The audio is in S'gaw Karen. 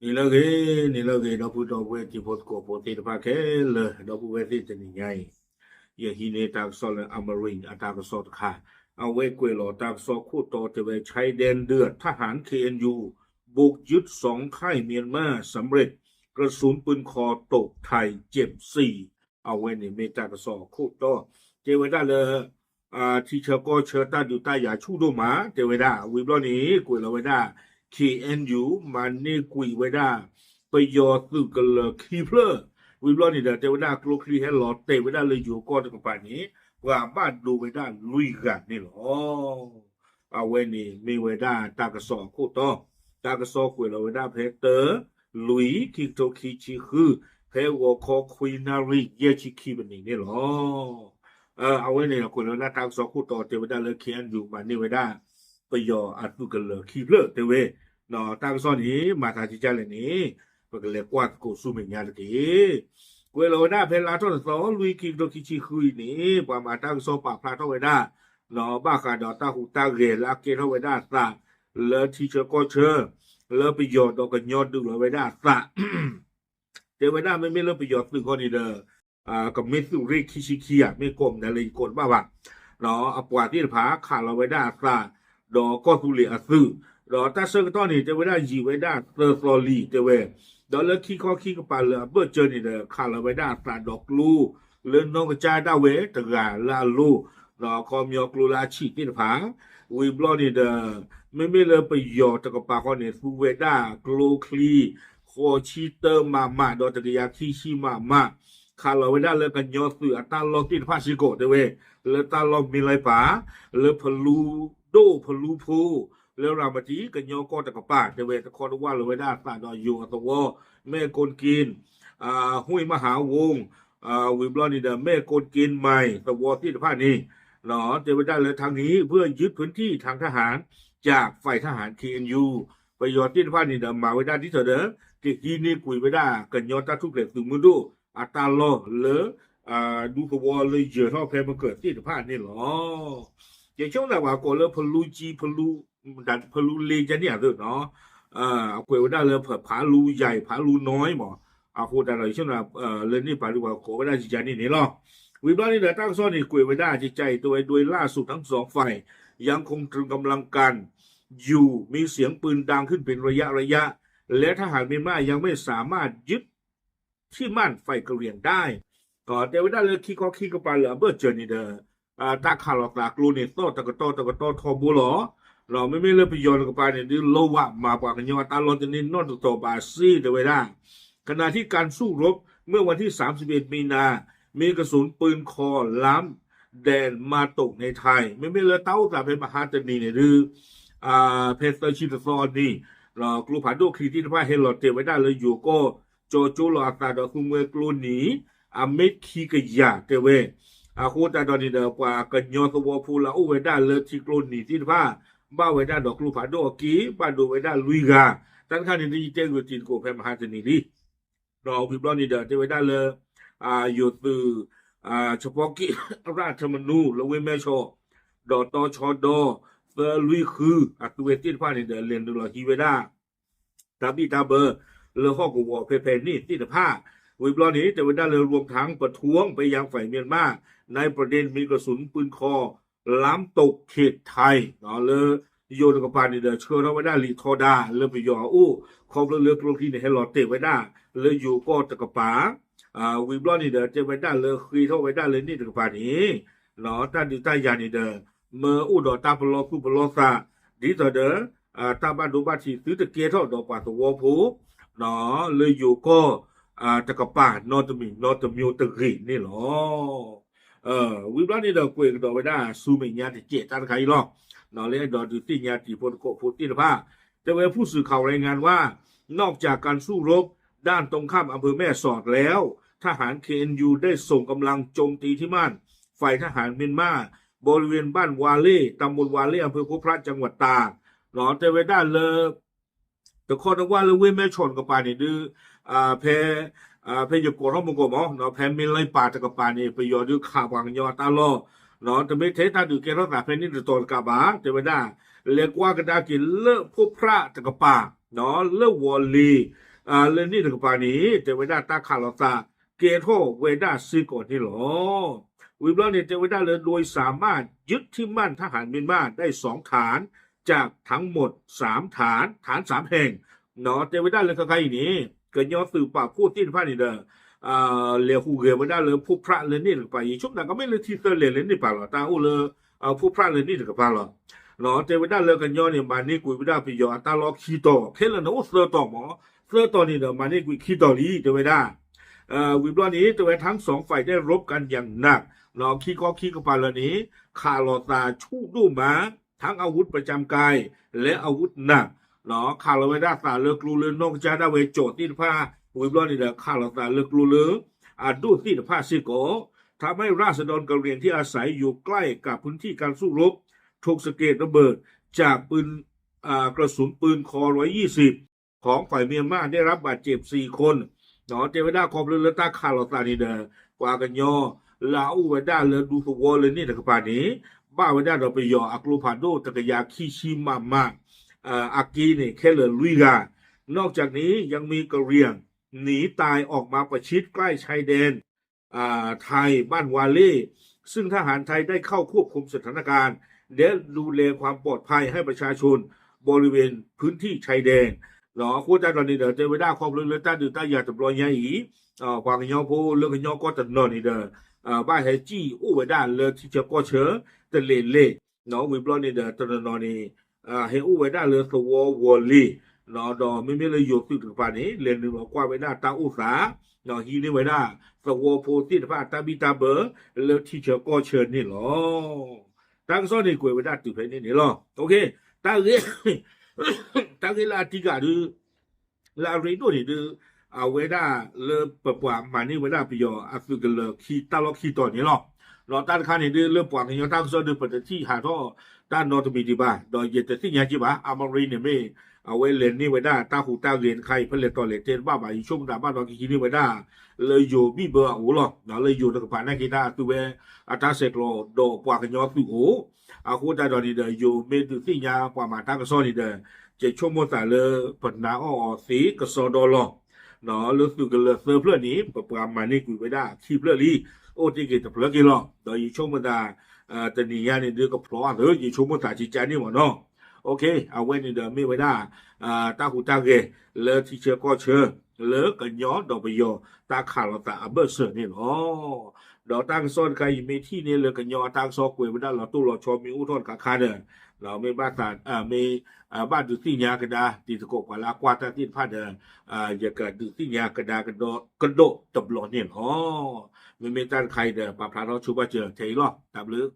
နံၤလၢအဂ့ၤ, နံၤလၢအဂ့ၤ ဒီပုၢ်ဒီဝဲၢ်တံၤဖိသကိးဖိသ့ၣ်တဖၣ်ခဲလၢာ်, ဒီပုၢ်ဝဲၢ်သ့ၣ်တနံၤညါအံၤ, ယဟံးန့ၢ်တၢ်ကစီၣ်လၢ Amarin အတၢ်ကစီၣ်တခါ, အဝဲကွဲးလီၤတၢ်ကစီၣ်ခိၣ်တီတဲဝဲ ชายแดนเดือด ทหาร เคเอ็นยู บุกยึดสองค่ายเมียนมาสำเร็จ กระสุนปืนคอตกไทยเจ็บสี่ အဝဲန့ၣ်မ့ၢ်တၢ်ကစီၣ်အခိၣ်တီ, တဲဝဲဒၣ်လၢ ထံဆၢကီၢ်ဆၢတၢ်ဒုးတၢ်ယၤဆူၣ်ဒိၣ်မး တဲဝဲဒၣ်, ဝံၤဘျီန့ၣ် ကွဲးလီၤဝဲဒၣ် K N U မၤန့ၢ်ကွံာ်ဝဲဒၣ် ပယီၤသုးကလၢၤခံဖျၢၣ်, ဝံၤဘျီန့ၣ်ဒီး တဲဝဲဒၣ်ကျိချံဟဲလီၤတဲာ်ဝဲဒၣ်လၢယိၤကီၢ်တကပၤန့ၣ် ပှၤဘၣ်ဒိဝဲဒၣ်လွံၢ်ဂၤန့ၣ်လီၤ. အဝဲန့ၣ်မ့ၢ်ဝဲဒၣ်တၢ်ကစီၣ်အခိၣ်တီ, တၢ်ကစီၣ်ကွဲးလီၤဝဲဒၣ်ဖဲတၢ လွံၢ် ခံကထိခံဆံဃု, ဖဲဂီၤခီခွံနၣ်ရံၣ်ယဲၢ်ဆံခံမံးနံးန့ၣ်လီၤ. အဝဲန့ၣ်ကွဲးလီၤဝဲဒၣ်တၢ်ကစီၣ်ခိၣ်တီတဲဝဲဒၣ်လၢ K N U မၤန့ၢ်ဝဲဒၣ် ပယီၤအသုးကလၢၤခံဖျၢၣ်တဲဝဲ, တၢ်ကစီၣ်န့ၣ် မၤသးဒ်လဲၣ်န့ၣ် ပကလဲၤကွၢ်သကိးဆူမဲာ်ညါတက့ၢ်. ကွဲးလီၤဝဲဒၣ်ဖဲလါထီၣ်တသီ လွံၢ် ခံကထိခံဆံဃုအံၤန့ၣ် ပှၤမၤတၢ်ကစီၣ်ပာ်ဖျါထီၣ်ဝဲဒၣ် ဘၣ်ဃးဒီးတၢ်ဟူးတၢ်ဂဲၤလၢအကဲထီၣ်ဝဲဒၣ်အသး လၢထံဆၢကီၢ်ဆၢ လၢပယီၤဒီးကညီဒုးလီၤဝဲဒၣ်အသး တဲဝဲဒၣ်မ့မ့ၢ်လၢပယီၤသုးခီန့ၣ်ဒီး ကမ့ၢ်သုးရ့ၣ်ခံဆံခံဧါ မ့ၢ်ကိးမနုၤလဲၣ်ယကိးတဘၣ်ဘၣ်, အပှၤသ့ၣ်တဖၣ်ခးလီၤဝဲဒၣ်အသး ဒီးကီၢ်သူလ့ၤအသုး, ဒီးတၢ်ဆၢကတီၢ်န့ၣ် တဲဝဲဒၣ်ယံာ်ဝဲဒၣ်သၢသီလံ တဲဝဲ, ဒီးလၢခံခီခံကပၤလၢအဘၢၣ်စၢၤန့ၣ်ဒီး ခးလီၤဝဲဒၣ်အသးဒီးကျိ လၢနီၢ်ကစၢ်ဒၣ်ဝဲတဂၤလၢအလိၤ ဒီးခီပညီကျိလၢအဆံးသ့ၣ်တဖၣ်, ဝံၤဘျီန့ၣ်ဒီး မ့မ့ၢ်လၢပယီၤတကပၤဃီန့ၣ် သူဝဲဒၣ်ကျိချံ ဃိးဆံတၢမးမး ဒီးတကယၤခံဆံမးမး ခးလီၤဝဲဒၣ်လၢကညီသုးအတၢ်လီၢ်သ့ၣ်တဖၣ်စ့ၢ်ကီးတဲဝဲ, လၢတၢ်လီၢ်မ့ၢ်လၢပၢ်, လၢဖလူဒိၣ်ဖလူဖိ, လၢရၤမတံကညီကီၢ်တကပၤ တဲဝဲ တခီတဝၢ်လီၤဝဲဒၣ်အသးဒီးယိၤအသဝီ, မဲၢ်ကိၣ်က့ၣ်, ဟုၣ်မဟါဝိၣ်, ဝံၤဘျီန့ၣ်ဒီး မဲၢ်ကိၣ်က့ၣ်မၤသဝီသ့ၣ်တဖၣ်န့ၣ် တဲဝဲဒၣ်လၢ ทั้งนี้ เพื่อยึดพื้นที่ทางทหารจากฝ่ายทหาร เคเอ็นยู ပယီၤသ့ၣ်တဖၣ်န့ၣ်ဒီး မၤဝဲဒၣ်ဒ်သိးဒီး ကဟံးန့ၢ်ကွံာ်ဝဲဒၣ် ကညီတၢ်ထူၣ်ဖျဲးသုးမုၢ်ဒိၣ် အတၢ်လီၢ်လၢ ဒူသဝီလၢယၢၤထီၣ်ဖဲမကၢၤသ့ၣ်တဖၣ်န့ၣ်လီၤ. ယဆိကမိၣ်သးပှၤကိးလၢဖလူကံ ဖလူလ့ကန့ၣ်အသိးနီၤ, အကွဲးဝဲဒၣ်လၢဖးလူယၤ ဖးလူနီၤမး, အဃိသတးဒီး ယဆိကမိၣ် လၢန့ၣ်ပာ်ဒုးပှၤကိးဝဲဒၣ်ယၤန့ၣ်န့ၣ်လီၤ. ဝံၤဘျီန့ၣ်ဒီး တၢ်ကစီၣ်န့ၣ် ကွဲးဝဲဒၣ်ကကါအံၤတဲဝဲ โดยล่าสุดทั้งสองฝ่ายยังคงตรึงกำลังกันอยู่ มีเสียงปืนดังขึ้นเป็นระยะระยะ และทหารเมียนมายังไม่สามารถยึดที่มั่นฝ่ายกะเหรี่ยงได้ တဲဝဲဒၣ်လၢခံခီခံကပၤလၢအဘၢၣ်စၢၤန့ၣ်ဒီး တၢ်ခးလီၤသးကျိန့ၣ် သီၣ်တကတီၢ်တကတီၢ်ထီဘိလီၤ. မ့မ့ၢ်လၢပယီၤတကပၤန့ၣ် ဒုးလီၤဝးမၤပှၤကညီအတၢ်လီၢ်တန့ၢ်နီတတီၤဘၣ်စ့ၢ်တဲဝဲဒၣ်, ขณะที่การสู้รบเมื่อวันที่สามสิบเอ็ด มีนา มีกระสุนปืนคอล้ำแดนมาตกในไทย မ့မ့ၢ်လၢတၢ်အိၣ်သးဖဲမဟါတနံၤန့ၣ်ဒုး ဖဲသၢဆံတသီအနံၤ ကျိဖးဒိၣ်ချံသ့ၣ်တဖၣ်ဟဲလီၤတဲာ်ဝဲဒၣ်လၢယိၤကီၢ် ကၠီကၠိလီၤအသးဒီးသူမှဲကျိနံၤ အမ့ၢ်ခံကယၤတဲဝဲ, အဃိသတးဒီးန့ၣ်ဒီး ပှၤကညီသဝီဖိလၢအအိၣ်ဝဲဒၣ်လၢထံကျိနံၤသ့ၣ်တဖၣ် ဘၣ်ဝဲဒၣ်ဒီးကျိဖးဒိၣ်အက့ၢ် ဘၣ်ဒိဝဲဒၣ်လွံၢ်ဂၤ, တၢ်တခါန့ၣ် ယတဲဂုာ်တံၤသကိးဖဲမဟါတနံၤလံ ဒီးဝံၤဘျီန့ၣ်ဒီး တဲဝဲဒၣ်လၢ ယိၤသုး เฉพาะกิจราชธรรมนูญ လၢဝ့ၢ်မဲၢ်ဆီး ဒီးတီဆီဒီ သၢလွံၢ်ဃု အသုဝဲသ့ၣ်တဖၣ်န့ၣ်ဒီး လဲၤနုာ်လီၤဟံးဝဲဒၣ် တၢ်ဘံၣ်တၢ်ဘၢ လၢဟီၣ်ကဝီၤဖဲဖဲန့ၣ်သ့ၣ်တဖၣ်, ဝံၤဘျီန့ၣ် တဲဝဲဒၣ်လၢ รวมทั้งประท้วงไปยังฝ่ายเมียนมาในประเด็นมีกระสุนปืนคอล้ำตกเขตไทย လၢယိၤတကပၤန့ၣ်ဒီး ဆှၢထီၣ်ဝဲဒၣ်လံာ်ထီဒါ လၢပယီၤအအိၣ် ခီဖျိလၢကျိချံန့ၣ် ဟဲလီၤတဲာ်ဝဲဒၣ် လၢယိၤကီၢ်တကပၤ ဝံၤဘျီန့ၣ်ဒီး တဲဝဲဒၣ်လၢဃ့ထီၣ်ဝဲဒၣ်လၢန့ၣ်တကပၤန့ၣ် တၢ်ဒုးတၢ်ယၤန့ၣ်ဒီး မ့ၢ်အိၣ်ဒီးတၢ်ပလီၢ်သူၣ်ပလီၢ်သး ဒ်သိးဒီး တၢ်ဘၣ်ဒိဘၣ်ထံးသုတကဲထီၣ်ဒီးပှၤသဝီဖိ လၢယိၤကီၢ် တကပၤနီတမံၤနီတမျိုးတဂ့ၤန့ၣ်လီၤ. ဝံၤဘျီန့ၣ်ဒီး ကွဲးကဒီးဝဲဒၣ်ဆူမဲာ်ညါတစဲးတၢ်တခါအံၤလီၤ. လၢအဲၣ်ဒိးဒုးသ့ၣ်ညါတံၤဖိသကိးဖိသ့ၣ်တဖၣ် တဲဝဲ ผู้สื่อข่าวรายงานว่า นอกจากการสู้รบด้านตรงข้ามอำเภอแม่สอดแล้ว ทหาร เคเอ็นยู ได้ส่งกำลังโจมตีที่มั่นฝ่ายทหารเมียนมาบริเวณบ้านวาเล่ ตำบลวาเล่ อำเภอพบพระ จังหวัดตาก တဲဝဲဒၣ်လၢ တခီတဝၢ်လၢဝ့ၢ်မဲၢ်ဆီးတကပၤန့ၣ်ဒုး ဖဲ ဖဲယကိးထီၣ်မူကိးမး ဖဲမ့ၢ်လၢပၢ်တကပၤန့ၣ် ပယီၤဒုးခးပှၤကညီအတၢ်လီၢ် တမ့ၢ်ထဲတၢ်ဒုးကဲထီၣ်သးဖဲန့ၣ်တတီၤတကးဘၣ် တဲဝဲဒၣ် လဲၤကွၢ်ကဒါက့ၤလၢ พบพระ တကပၤ လၢဝီၤလ့ၤ လၢန့ၣ်တကပၤန့ၣ် တဲဝဲဒၣ်တၢ်ခးလိာ်သးကဲထီၣ်ဝဲဒၣ်စ့ၢ်ကီးန့ၣ်လီၤ. ဝံၤဘျီန့ၣ် တဲဝဲဒၣ်လၢ โดยสามารถยึดที่มั่นทหารเมียนมาได้สองฐานจากทั้งหมดสามฐาน ฐานสามแห่ง တဲဝဲဒၣ်လၢခဲခါအံၤန့ၣ် ကညီသုးပာ်ဖှိၣ်သ့ၣ်တဖၣ်န့ၣ်ဒီး လဲၤဟူးဂဲၤဝဲဒၣ်လၢဖိဖြၣ်လၢန့ၣ်တကပၤ ယဆိကမိၣ်ကမ့ၢ်လၢထံသၢလဲၣ်လၢန့ၣ်ပၤလီၤ တၢ်အိၣ်လၢ ဖိဖြၣ်လၢန့ၣ်တကပၤလီၤ. တဲဝဲဒၣ်လၢကညီန့ၣ် မၤန့ၢ်ကွံာ်ဝဲဒၣ်ပယီၤအတၢ်လီၢ်ခံတီၤ ခဲလၢာ်န့ၣ်အိၣ်သၢတီၤမး သၢတီၤန့ၣ်ဒီး မၤန့ၢ်ကွံာ်ခံတီၤလံ တဲဝဲဒၣ် ဝံၤဘျီန့ၣ် တဲဝဲ ทั้งสองฝ่ายได้รบกันอย่างหนัก ခံခီခံကပၤလၢာ်န့ၣ် ခးလိာ်သးဆူၣ်ဒိၣ်မး ทั้งอาวุธประจำกายและอาวุธหนัก ခးလီၤဝဲဒၣ်သးလၢကျိလၢနီၢ်ကစၢ်ဒၣ်ဝဲကၠီၣ်သ့ၣ်တဖၣ် ဝံၤဘျီန့ၣ်ဒီး ခးလိာ်သးလၢကျိလၢ အဒိၣ်သ့ၣ်တဖၣ်စ့ၢ်ကီး ทำให้ราษฎรกะเหรี่ยงที่อาศัยอยู่ใกล้กับพื้นที่การสู้รบถูกสะเก็ดระเบิดจากปืนอ่ากระสุนปืนคอร้อยยี่สิบของฝ่ายเมียนมาได้รับบาดเจ็บสี่คน တဲဝဲဒၣ်ခီဖျိလၢတၢ်ခးလိာ်သးန့ၣ်ဒီး ပှၤကညီ လၢအအိၣ်ဝဲဒၣ်လၢဒူသဝီလၢန့ၣ်တကပၤန့ၣ် ဘၣ်ဝဲဒၣ်ဒီးပယီၤအကျိဖးဒိၣ်တကယၤခံဆံ မမ အက့န့ၣ် ခဲလၢာ်လွံၢ်ဂၤ นอกจากนี้ยังมีกะเหรี่ยงหนีตายออกมาประชิดใกล้ชายแดน ไทยบ้านวาเล่ ซึ่งทหารไทยได้เข้าควบคุมสถานการณ์และดูแลความปลอดภัยให้ประชาชนบริเวณพื้นที่ชายแดน အဃိသတးဒီးန့ၣ်ဒီး တဲဝဲဒၣ်ခီဖျိလၢတၢ်ဒုးတၢ်ယၤတဘျီညါအံၤ ပှၤကညီဖိလၢကညီကီၢ်တနီၤန့ၣ်ဒီး ဘၣ်ဟဲစံၣ်အိၣ်ဝဲဒၣ်လၢထံဆၢကီၢ်ဆၢ တလဲၤလဲၤ ဝံၤဘျီန့ၣ်ဒီး တနီၤနီၤန့ၣ် ဟဲအိၣ်ဝဲဒၣ်လၢသဝီဝီၤလ့ၤ ဒီးမ့မ့ၢ်လၢယိၤသုးတကပၤန့ၣ် လဲၤနုာ်လီၤကွၢ်ဝဲဒၣ်တၢ်အိၣ်သး ဒီးဟံးန့ၢ်ဝဲဒၣ်သဝီဖိသ့ၣ်တဖၣ်တၢ်ဘံၣ်တၢ်ဘၢလၢထံဆၢကီၢ်ဆၢန့ၣ်လီၤ. တၢ်ကစီၣ်န့ၣ်ကွဲးဝဲဒၣ်တုၤဖဲန့ၣ်န့ၣ်လီၤ. တၢ်ဂ့ၢ် တၢ်ဂ့ၢ်လၢအတံကးဒု လၢအရ့ဒိၣ်န့ၣ်ဒု အဝဲဒၣ်လၢပပှၤမၤန့ၢ်ဝဲဒၣ်ပယီၤအသုးကလၢၤခံတၢ်လီၢ်ခံတီၤန့ၣ်လီၤ. ဒီးတၢ်တခါန့ၣ်ဒု လၢပှၤကညီတၢ်ကစီၣ်ဒု ပတထံၣ်ဟးထီၣ်တၢ်နီတမံၤဒံးဘၣ် ဒီးယတသ့ၣ်ညါက့ၤဘၣ် အမရ့န့ၣ်မ့ၢ် အဝဲလဲၤန့ၢ်ဝဲဒၣ်တၢ်ဟူးတၢ်ဂဲၤတခါအံၤ ဖဲလဲၣ်တီၤလဲၣ်တဲတဘၣ်ဘၣ် ယဆိကမိၣ်တၢ်ဘၣ်ဒီးကဟံးန့ၢ်ဝဲဒၣ် လၢယိၤဘံၣ်ဘၢအအိၣ်လီၤ. လၢယိၤတကပၤနာ်က့တၢ်အသုဝဲ အတၢ်ဆဲးကျိးဒီးပှၤကညီသုးအိၣ် အဃိသတးဒီးန့ၣ်ဒီး ယိၤမ့ၢ်ဒုးသ့ၣ်ညါပှၤမၤတၢ်ကစီၣ်န့ၣ်ဒီး ယဆိကမိၣ်သးလၢပနၢ်အီၣ်အီၤသ့ကစီဒီလီၤ. လၢသုးကလၢၤသၢဖျၢၣ်န့ၣ် ပပှၤမၤန့ၢ်ကွံာ်ဝဲဒၣ်ခံဖျၢၣ်လံ, အိၣ်တ့ၢ်က့ၤတဖျၢၣ်က့ၤလီၤ. ဒီးယဆိကမိၣ်သး တနံၤညါန့ၣ်ဒုးကဖျိးအသး ယဆိကမိၣ်သးကကါန့ၣ်မ့ၢ်နီၤ. အဝဲန့ၣ်ဒီးမ့ၢ်ဝဲဒၣ် တၢ်ဟူးတၢ်ဂဲၤလၢထံဆၢကီၢ်ဆၢ လၢကညီဒီးပယီၤတၢ်ခးလိာ်သးအဘၢၣ်စၢၤန့ၣ်လီၤ. ဒီးတၢ်ကစီၣ်တခါအံၤ ယမ့ၢ်ထံၣ်န့ၢ်လၢကညီအတၢ်ကစီၣ်ကွဲးဝဲဒၣ်လီၤတိၢ်လီၤဆီမ့ၢ်အိၣ်ထီၣ်တခါခါဒီး မ့ၢ်ဘၣ်သး မ့ၢ် ဘၣ်ဒုးသ့ၣ်ညါကဒါ တံၤသကိးပှၤလၢအကွၢ်တၢ်သ့ၣ်တဖၣ်ဒီး ယကဒုးသ့ၣ်ညါကဒါကဒီးတဘျီန့ၣ်လီၤ. မ့မ့ၢ်တၢ်တခါအံၤဒီး ပာ်ဖျါထီၣ်ဆိဘၣ်စၢၤထဲအံၤလီၤ. တၢ်ဘျုး